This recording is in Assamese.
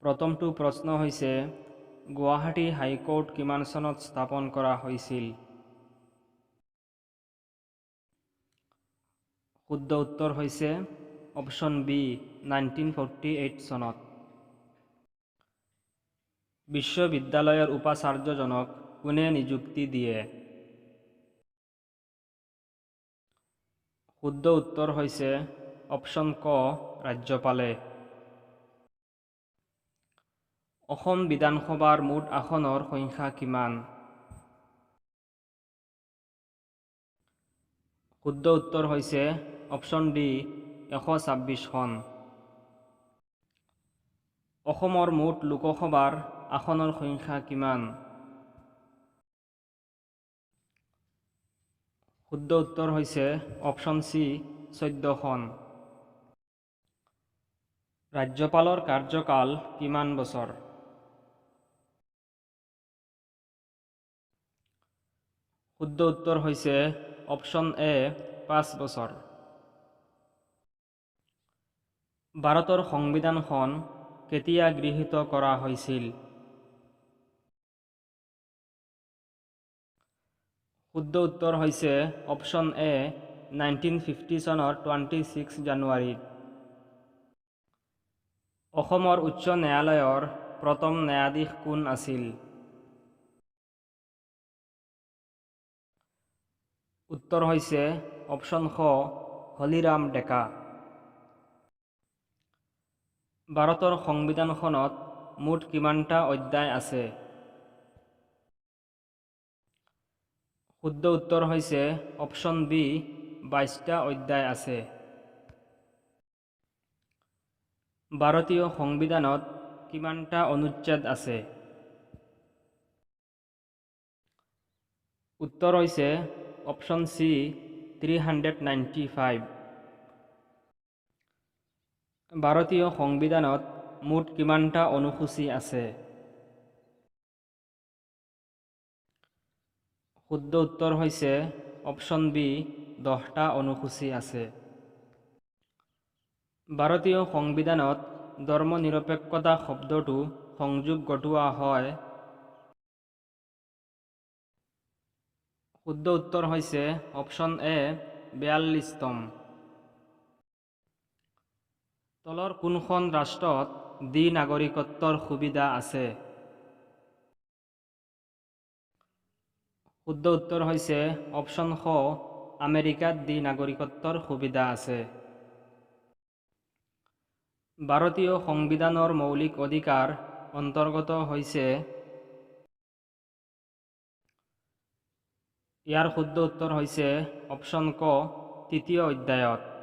প্ৰথমটো প্ৰশ্ন হৈছে, গুৱাহাটী হাইকোৰ্ট কিমান চনত স্থাপন কৰা হৈছিল? শুদ্ধ উত্তৰ হৈছে অপশ্যন বি, 1948 চনত। বিশ্ববিদ্যালয়ৰ উপাচাৰ্যজনক কোনে নিযুক্তি দিয়ে? শুদ্ধ উত্তৰ হৈছে অপশ্যন ক, ৰাজ্যপালে। অসম বিধানসভাৰ মুঠ আসনৰ সংখ্যা কিমান? শুদ্ধ উত্তৰ হৈছে অপশ্যন ডি, 126খন। অসমৰ মুঠ লোকসভাৰ আসনৰ সংখ্যা কিমান? শুদ্ধ উত্তৰ হৈছে অপশ্যন চি, 14খন। ৰাজ্যপালৰ কাৰ্যকাল কিমান বছৰ? শুদ্ধ উত্তৰ হৈছে অপশ্যন এ, 5 বছৰ। ভাৰতৰ সংবিধানখন কেতিয়া গৃহীত কৰা হৈছিল? শুদ্ধ উত্তৰ হৈছে অপশ্যন এ, 1950 চনৰ 26 জানুৱাৰীত। অসমৰ উচ্চ ন্যায়ালয়ৰ প্ৰথম ন্যায়াধীশ কোন আছিল? উত্তৰ হৈছে অপশ্যন খ, হলিৰাম ডেকা। ভাৰতৰ সংবিধানখনত মুঠ কিমানটা অধ্যায় আছে? শুদ্ধ উত্তৰ হৈছে অপশ্যন বি, 22টা অধ্যায় আছে। ভাৰতীয় সংবিধানত কিমানটা অনুচ্ছেদ আছে? উত্তৰ হৈছে অপশ্যন চি, 395। ভাৰতীয় সংবিধানত মুঠ কিমানটা অনুসূচী আছে? শুদ্ধ উত্তৰ হৈছে অপশ্যন বি, 10টা অনুসূচী আছে। ভাৰতীয় সংবিধানত ধৰ্মনিৰপেক্ষতা শব্দটো সংযোগ ঘটোৱা হয়। শুদ্ধ উত্তৰ হৈছে অপশ্যন এ, 42তম। তলৰ কোনখন ৰাষ্ট্ৰত দ্বি নাগৰিকত্বৰ সুবিধা আছে? শুদ্ধ উত্তৰ হৈছে অপশ্যন খ, আমেৰিকাত দ্বি নাগৰিকত্বৰ সুবিধা আছে। ভাৰতীয় সংবিধানৰ মৌলিক অধিকাৰ অন্তৰ্গত হৈছে। ইয়াৰ শুদ্ধ উত্তৰ হৈছে অপশ্যন ক, তৃতীয় অধ্যায়ত।